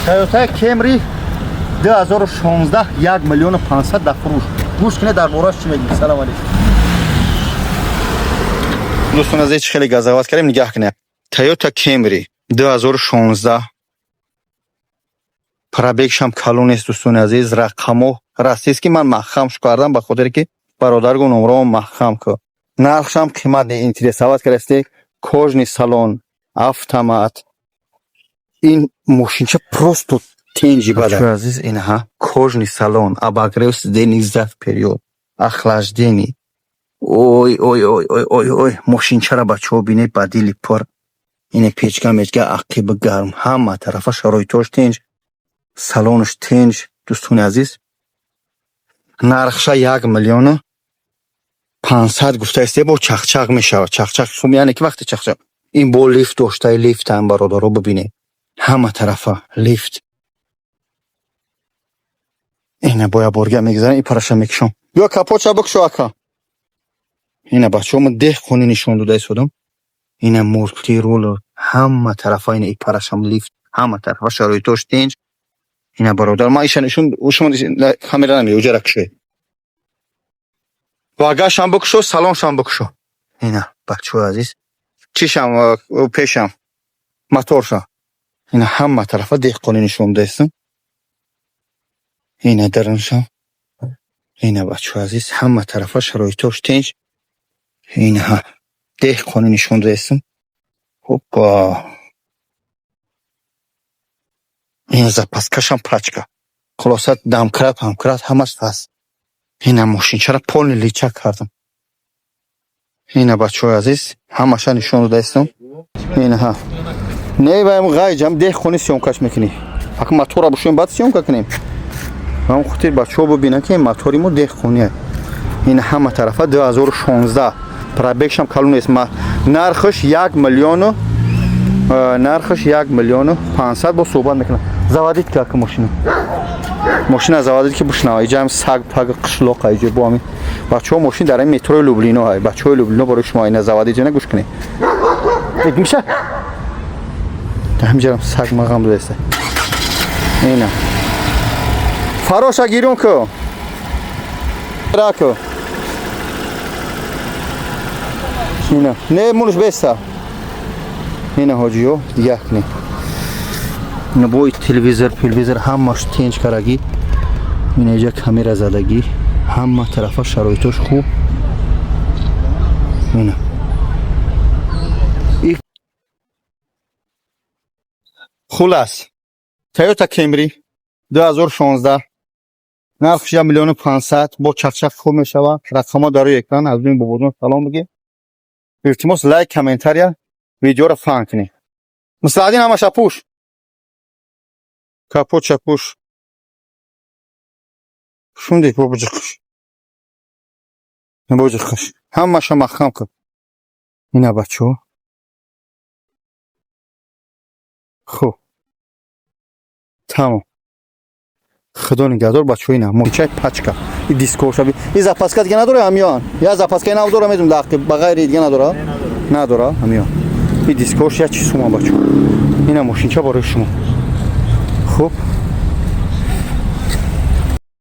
Toyota Camry 2016, 1 миллиону 500 дар фурӯш. Гӯш кунед, дар борааш чӣ мегӯем. Салом алейкум. Дӯстон азиз, хеле газават кардем, нигаҳ кунед. Toyota Camry 2016, пробегшам калон нест, дӯстони азиз, рақамо растист, ки ман маҳкам шу кардам, ба хотире ки бародаргу номромо маҳкам ку. Нархшам қимат не, интересовать кардасте. Кожаный салон, автомат. Ин мошинча просто тенҷи бада. Азиз, инҳа кожаный салон, обогрев сидений зад вперёд, охлаждение. Ой, ой, ой, ой, ой, ой, мошинчара, бачаҳо, бинед, ба дили пур. Ине печка мечка ақиби гарм, ҳама тарафа шароитош тенҷ, салонаш тенҷ, дӯстони азиз. Нархша 1 миллиону 500 гуфтаисте, бо чақчақ мешавад. Чақчақ хуб, яъне ки вақте чақчақ ин бо лифт доштаи, лифтам, бародаро, бибинед. Ҳама тарафа лифт. Ина боя борга мегзарем, ин параша мекушам. Биё, капотша бикушо, ака. Ина, бачаҳо, мо деҳқони нишон дода истодам. Ина мультирул, ҳама тарафа, ина и парашам лифт, ҳама тарафа шароитош тенҷ. Ина, бародар, ман иша нишон, шумо камера намеи, уҷара кушоед. Багажшам бикушо, салоншам бикушо. Ина, бачаҳои азиз, чишам, пешам, моторшам. Ина ҳама тарафа деҳқони нишон дода. Ина даруншам. Ина, бачаҳои азиз, ҳама тарафа шароитош тенҷ. Ина деҳқони нишон додаистам. Хопа. Ина запаскашам пачка. Хулоса, домкрат, памкрат ҳамаш ҳаст. Ина мошинчара полный личак кардам. Ина, бачаҳои азиз, ҳамаша нишон додаистам. Инаҳа. Не, ваем ғайҷам деҳқони съёмкаш мекунӣ. Ака, мотора бушем, баъд съёмка кунем. Ҳам хотир бачаҳо бибинанд, ки мотори мо деҳқония. Ин ҳама тарафа 2016, пробегшам калон нест. Нархаш 1 миллиону, нархаш 1 миллиону 500, бо суҳбат мекунам. Заводить ка, машина. Мошина заводить, ки бишнава. Иҷа саг паг қишлоқ, иҷа бо ҳамин бачаҳо, мошин дар ин метрои Люблино ҳай. Бачаҳои Люблино, барои шумо ина заводить, ина гӯш кунед. Миша. Ҳамиҷарам саг мағам дуеста. Ина. Фароша гирун ку. Раку. Ина. Не, мунуш беста. Ина, ҳоҷиё, дигар кунед. Ина бо телевизор, телевизор ҳамаш тенҷ карагӣ. Ина иҷа камера задагӣ. Ҳама тарафа шароитош хуб. Ина. Хулас. Toyota Camry 2016, нархш 1 миллиону 500, бо чақчақ хуб мешавад. Рақамҳо дар рӯи экран. Аз рӯи бобоҷон салом бигӣ. Илтимос, лайк, комментария, видеоро фаҳм кунед. Муслаҳдин, ҳамаша пӯш. Капотша пӯш. Шунди бобоҷиқш. Бобоҷиқш. Ҳамаша маҳкам кун. Ина, бачаҳо. Хуб. Тамом. Худо нигаҳдор, бачаҳо, ина мочай пачка. И дискоша би. И запаска дига надора ҳамён. Я запаска нав дора, медум дақи, ба ғайри дига надора? Надора ҳамён. И дискош я чи сума, бачаҳо. Ина мошинча барои шумо. Хуб.